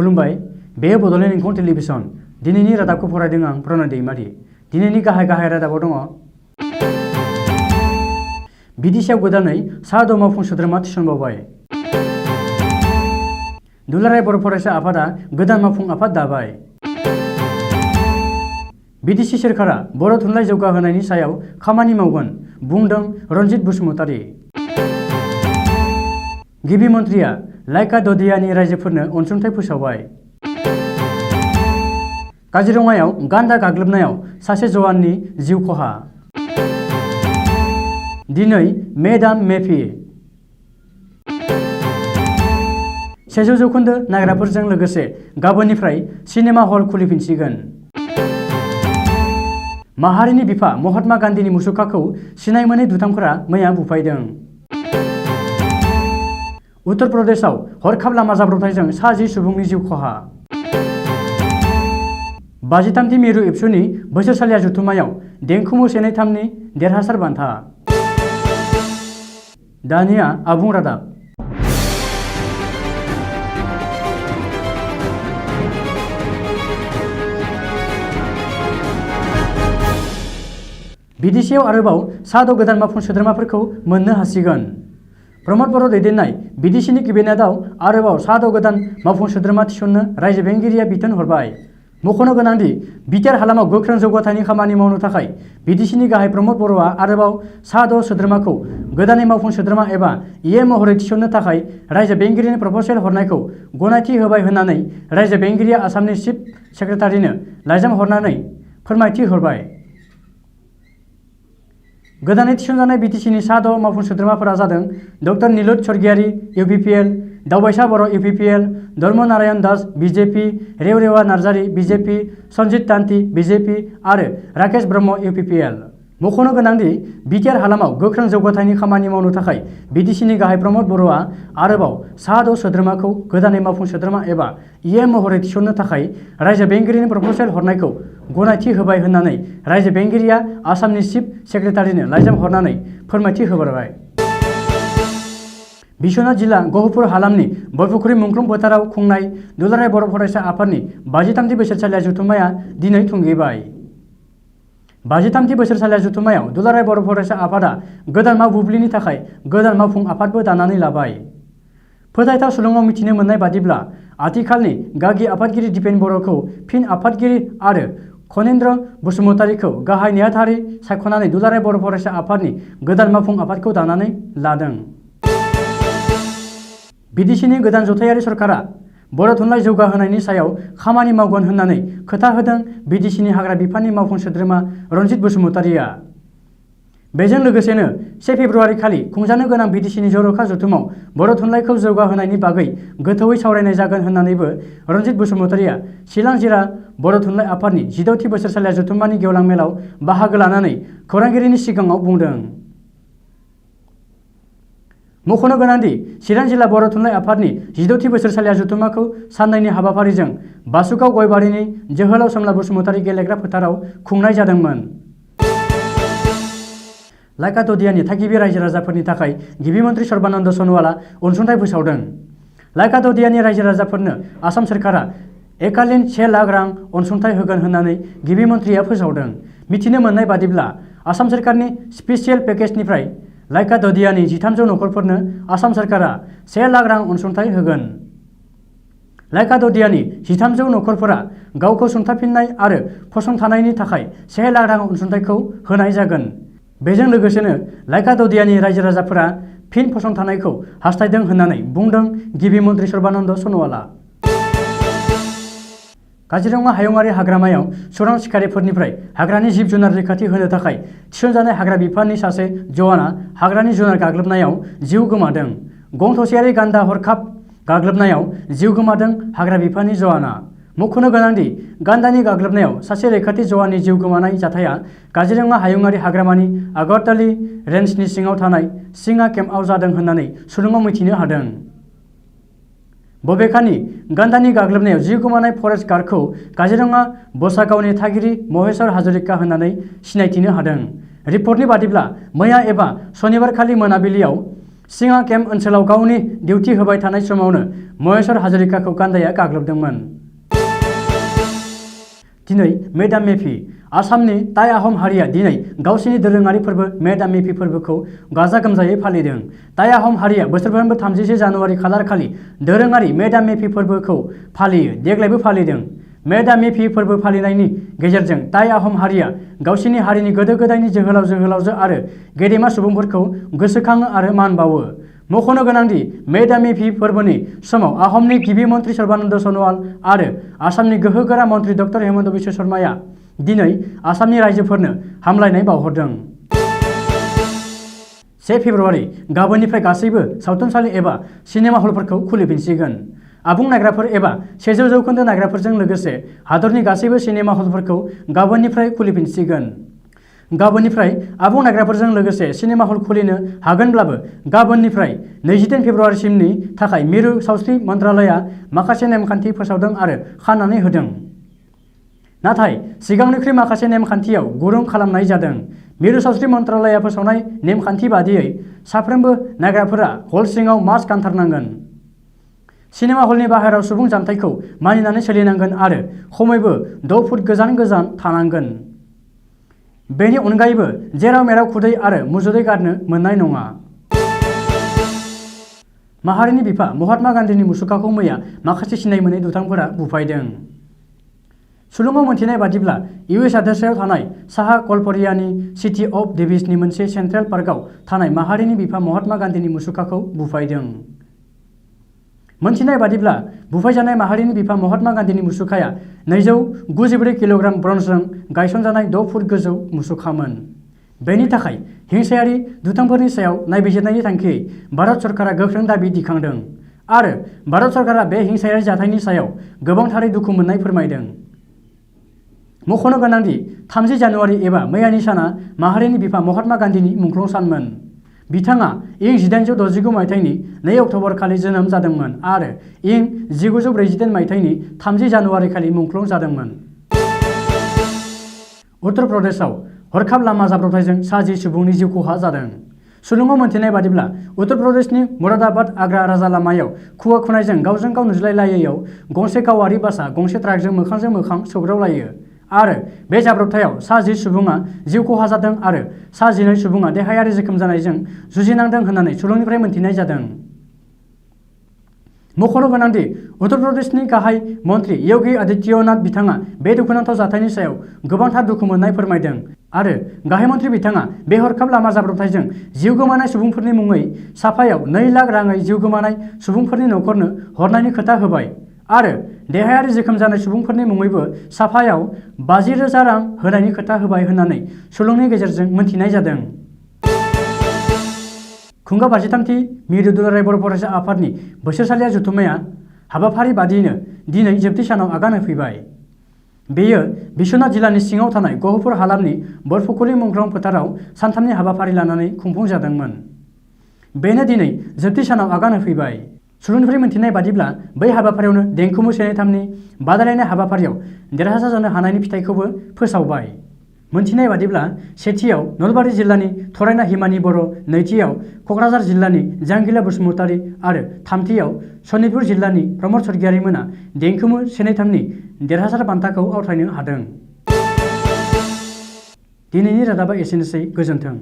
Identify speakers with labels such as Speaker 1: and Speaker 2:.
Speaker 1: खुलुमबाय बे बड'लेण्ड इंखं टेलिभिजन दिनैनि रादाबखौ फरायदों आं प्रनय दैमारि। दिनैनि गाहाय रादाबाव दङ बिदिसियाव गोदानै सा द' मावफुं सोद्रोमा थिसनबावबाय। दुलाराय बर' फरायसा आफादा गोदान मावफुं आफाद दाबाय। बिटिसि सोरखारा बर' थुनलाइ जौगाहोनायनि सायाव खामानि मावगोन बुंदों रनजित बसुमतारी। गिबि मन्थ्रिया लाइका ददियानि रायजोफोरनो अनसुंथाइ फोसावबाय। काजिरङायाव गान्दा गाग्लोबनायाव सासे जवाननि जिउ खहा। दिनै मेडाम मेफि 100 जौखोन्दो नायग्राफोरजों लोगोसे गाबोननिफ्राय सिनेमा हल खुलिफिनसिगोन। माहारिनि बिफा महात्मा गान्धीनि मुसुखाखौ सिनाय मोनै दुथांफोरा मैया बुफायदों। उत्तर प्रदेशआव हरखाब लामा जाब्रबथायजों सा 10 सुबुंनि जिउ खहा। 53थि मिरु एबसुनि बोसोरसालिया जथुम्मायाव देंखो मु 123नि देरहासार बान्था। दानिया आबुं रादाब। बिदिसियाव आरोबाव सा द' गोदान मावफुं सोद्रोमाफोरखौ मोननो हासिगोन। प्रमद बर' दैदेननाय बिदिसिनि केबिनेटआव आरोबाव सा द' गोदान मावफुं सोद्रोमा थिसननो रायजो बेंगिरिया बिथोन हरबाय। मख'नो गोनांदि बिटिआर हालामाव गोख्रों जौगाथायनि खामानि मावनो थाखाय बिटिसिनि गाहाय प्रमद बर'आ आरोबाव सा द' सोद्रोमाखौ गोदानै मावफुं सोद्रोमा एबा इए महरै थिसननो थाखाय रायजो बेंगिरिनो प्रप'जेल हरनायखौ गनायथि होबाय होननानै रायजो बेंगिरिया आसामनि चिफ सेक्रेटारिनो लाइजाम हरनानै फोरमायथि हरबाय। गोदानै थिसनजानाय बिटिसिनि सा द' मावफुं सोद्रोमाफोरा जादों doctor Nilut Swargiary UPPL, Daobaisa Boro' UPPL, Dharma Narayan Das BJP, Reoreoa Narzary BJP, Sanjit Tanti BJP आरो राकेश ब्रह्म इउपिपिएल। मख'नो गोनांदि बिटिआर हालामाव गोख्रों जौगाथायनि खामानि मावनो थाखाय बिटिसिनि गाहाय प्रमद बर'आ आरोबाव सा द' सोद्रोमाखौ गोदानै मावफुं सोद्रोमा एबा इए महरै थिसननो थाखाय रायजो बेंगिरिनो प्रप'जेल हरनायखौ गनायथि होबाय होननानै रायजो बेंगिरिया आसामनि चिफ सेक्रेटारिनो लाइजाम हरनानै फोरमायथि होबाय। बिश्वनाथ जिल्ला गहपुर हालामनि बरपुखुरी मुंख्लं फोथाराव खुंनाय दुलाराय बर' फरायसा आफादनि 53थि बोसोरसालिया जथुम्माया दिनै थुंगेबाय। 53थि बोसोरसालिया जथुम्मायाव दुलाराय बर' फरायसा आफादा गोदान मावबुब्लिनि थाखाय गोदान मावफुं आफादबो दानानै लाबाय। फोथायथाव सुलुङाव मिथिनो मोननाय बादिब्ला आथिखालनि गागि आफादगिरि दिपेन बर'खौ फिन आफादगिरि आरो खनेन्द्र बसुमतारीखौ गाहाय नेहाथारि सायख'नानै दुलाराय बर' फरायसा आफादनि गोदान मावफुं आफादखौ दानानै लादों। बिटिसिनि गोदान जथायारि सरकारा बर' थुनलाइ जौगाहोनायनि सायाव खामानि मावगोन होननानै खोथा होदों बिटिसिनि हाग्रा बिफाननि मावफुं सोद्रोमा रनजित बसुमतारीया। बेजों लोगोसेनो 1 फेब्रुवारि खालि खुंजानो गोनां बिटिसिनि जर'खा जथुमाव बर' थुनलाइखौ जौगाहोनायनि बागै गोथौयै सावरायनाय जागोन होननानैबो रनजित बसुमतारीया शिलं जिल्ला बर' थुनलाइ आफादनि 16थि बोसोरसालिया जथुम्मानि गेवलां मेलाव बाहागो लानानै खौरांगिरिनि सिगाङाव बुंदों। मख'नो गोनांदि चिरां जिल्ला बर' थुनलाइ आफादनि 16थि बोसोरसालिया जथुम्माखौ साननैनि हाबाफारिजों बासुगाव गयबारिनि जोहोलाव सोमला बसुमतारी गेलेग्रा फोथाराव खुंनाय जादोंमोन। लाइका ददियानि थागिबि रायजो राजाफोरनि थाखाय गिबि मन्थ्रि सर्बानन्द सन'वालआ अनसुंथाइ फोसावदों। लाइका ददियानि रायजो राजाफोरनो आसाम सोरखारा एकालिन 1 लाख रां अनसुंथाइ होगोन होननानै गिबि मन्थ्रिया फोसावदों। मिथिनो मोननाय बादिब्ला आसाम सोरखारनि स्पेसियेल पेकेजनिफ्राय लाइका ददियानि 1300 नखरफोरनो आसाम सोरखारा 1 लाख रां अनसुंथाइ होगोन। लाइका ददियानि 1300 नखरफोरा गावखौ सुंथाफिननाय आरो फसंथानायनि थाखाय 1 लाख रां अनसुंथाइखौ होनाय जागोन। बेजों लोगोसेनो लाइका ददियानि रायजो राजाफोरा फिन फसंथानायखौ हास्थायदों होननानै बुंदों गिबि मन्थ्रि सर्बानन्द सन'वालआ। काजिरङा हायुङारि हाग्रामायाव चोरां सिखारिफोरनिफ्राय हाग्रानि जिब जुनार रैखाथि होनो थाखाय थिसनजानाय हाग्रा बिफाननि सासे जवाना हाग्रानि जुनार गाग्लोबनायाव जिउ गोमादों। गं थसेयारि गान्दा हरखाब गाग्लोबनायाव जिउ गोमादों हाग्रा बिफाननि जवाना। मख'नो गोनांदि गान्दानि गाग्लोबनायाव सासे रैखाथि जवाननि जिउ गोमानाय जाथाया काजिरङा हायुङारि हाग्रामानि आगरतली रेन्जनि सिङाव थानाय सिङा केम्पआव जादों होननानै सुलुङाव मिथिनो हादों। बबेखानि गान्दानि गाग्लोबनायाव जिउ गोमानाय फरेस्ट गार्डखौ काजिरङा बसागावनि थागिरि महेश्वर हाजरिका होननानै सिनायथिनो हादों। रिपर्टनि बादिब्ला मैया एबा सनिबारखालि मोनाबिलियाव सिङा केम्प ओनसोलाव गावनि डिउटि होबाय थानाय समावनो महेश्वर हाजरिकाखौ गान्दाया गाग्लोबदोंमोन। दिनै मेडाम मेफि आसामनि टाइ आहम हारिया दिनै गावसिनि दोरोङारि फोरबो मेडाम मेफि फोरबोखौ गाजा गोमजायै फालिदों। टाइ आहम हारिया बोसोरफ्रोमबो 31 जानुवारि खालारखालि दोरोङारि मेडाम मेफि फोरबोखौ फालियो। देग्लायबो फालिदों। मेडाम मेफि फोरबो फालिनायनि गेजेरजों टाइ आहम हारिया गावसिनि हारिनि गोदो गोदायनि जोहोलाव जोहोलावजो आरो गेदेमा सुबुंफोरखौ गोसोखाङो आरो मान बावो। मख'नो गोनांदि मेडाम मेफि फोरबोनि समाव आहमनि गिबि मन्त्रि सर्बानन्द सन'वाल आरो आसामनि गोहोगोरा मन्त्रि डक्टर हेमन्त बिश्व शर्माया दिनै आसामनि रायजोफोरनो हामलायनाय बावहरदों। 1 फेब्रुआरि गाबोननिफ्राय गासैबो सावथुनसालि एबा सिनेमा हलफोरखौ खुलिफिनसिगोन। आबुं नायग्राफोर एबा 100% नायग्राफोरजों लोगोसे हादरनि गासैबो सिनेमा हलफोरखौ गाबोननिफ्राय खुलिफिनसिगोन। गाबोननिफ्राय आबुं नायग्राफोरजों लोगोसे सिनेमा हल खुलिनो हागोनब्लाबो गाबोननिफ्राय 23 फेब्रुआरिसिमनि थाखाय मिरु सावस्रि मन्त्रालयआ माखासे नेमखान्थि फोसावदों आरो खानानै होदों। नाथाय सिगांनिख्रुइ माखासे नेमखान्थियाव गुरुं खालामनाय जादों। मिरु सावस्रि मन्त्रालयआ फोसावनाय नेमखान्थि बादियै साफ्रोमबो नायग्राफोरा हल सिङाव मास्क गानथारनांगोन। सिनेमा हलनि बाहेरायाव सुबुं जानथायखौ मानिनानै सोलिनांगोन आरो खमैबो 6 फुट गोजान गोजान थानांगोन। बेनि अनगायैबो जेराव मेराव खुदै आरो मुजुदै गारनो मोननाय नङा। माहारिनि बिफा महात्मा गान्धीनि मुसुखाखौ मैया माखासे सिनाय मोनै दुथांफोरा बुफायदों। सुलुङाव मोनथिनाय बादिब्ला US हादोरसायाव थानाय साहा कलफरियानि सिटी अफ डेभिसनि मोनसे सेन्ट्रेल पार्कआव थानाय माहारिनि बिफा महात्मा गान्धीनि मुसुखाखौ बुफायदों। मोनथिनाय बादिब्ला बुफायजानाय माहारिनि बिफा महात्मा गान्धीनि मुसुखाया 294 किल'ग्राम ब्रन्जजों गायसनजानाय 6 फुट गोजौ मुसुखामोन। बेनि थाखाय हिंसायारि दुथांफोरनि सायाव नायबिजिरनायनि थांखियै भारत सरकारा गोख्रों दाबि दिखांदों आरो भारत सरकारा बे हिंसायारि जाथायनि सायाव गोबांथारै दुखु मोननाय फोरमायदों। मख'नो गोनांदि 30 जानुवारि एबा मैयानि साना माहारिनि बिफा महात्मा गान्धीनि मुंख्लं सानमोन। बिथाङा इं 1869 मायथाइनि 2 अक्ट'बर खालि जोनोम जादोंमोन आरो इं 1948 मायथाइनि 30 जानुवारि खालि मुंख्लं जादोंमोन। उत्तर प्रदेशआव हरखाब लामा जाब्रबथायजों सा 10 सुबुंनि जिउ खहा जादों। सुलुङाव मोनथिनाय बादिब्ला उत्तर प्रदेशनि मुरादाबाद आग्रा राजा लामायाव खुवा खुनायजों गावजों गाव नुज्लायलायैयाव गंसे गावारि बासआ गंसे ट्राकजों मोखांजों मोखां सौग्रावलायो आरो बे जाब्रबथायाव सा 10 सुबुङा जिउ खहा जादों आरो सा 12 सुबुङा देहायारि जोखोम जानायजों जुजिनांदों होननानै सुलुंनिफ्राय मोनथिनाय जादों। मख'नो गोनांदि उत्तर प्रदेशनि गाहाय मन्त्रि योगी आदित्यनाथ बिथाङा बे दुखुनांथाव जाथायनि सायाव गोबांथार दुखु मोननाय फोरमायदों आरो गाहाय मन्त्रि बिथाङा बे हरखाब लामा जाब्रबथायजों जिउ गोमानाय सुबुंफोरनि मुङै साफायाव 2 लाख राङै जिउ गोमानाय सुबुंफोरनि न'खरनो हरनायनि खोथा होबाय आरो देहायारि जोखोम जानाय सुबुंफोरनि मुङैबो साफायाव 50,000 रां होनायनि खोथा होबाय होननानै सुलुंनि गेजेरजों मोनथिनाय जादों। खुंगा 53थि मिरु दुलाराय बर' फरायसा आफादनि बोसोरसालिया जथुम्माया हाबाफारि बादियैनो दिनै जोबथि सानाव आगान होफैबाय। बेयो बिश्वनाथ जिल्लानि सिङाव थानाय गहपुर हालामनि बरफुखुलि मुंख्लं फोथाराव सानथामनि हाबाफारि लानानै खुंफुंजादोंमोन। बेनो दिनै जोबथि सानाव आगान होफैबाय। सुलुंनिफ्राय मोनथिनाय बादिब्ला बै हाबाफारियावनो देंखोमु सेनेथामनि बादायलायनाय हाबाफारियाव देरहासार जानो हानायनि फिथाइखौबो फोसावबाय। मोनथिनाय बादिब्ला सेथियाव नलबारि जिल्लानि थरायना हिमानि बर', नैथियाव क'क्राझार जिल्लानि जांगिला बसुमतारी आरो थामथियाव सनितपुर जिल्लानि प्रमद सरगियारिमोना देंखोमु सेनेथामनि देरहासार बान्थाखौ आवथायनो हादों। दिनैनि रादाबा एसेनोसै। गोजोन्थों।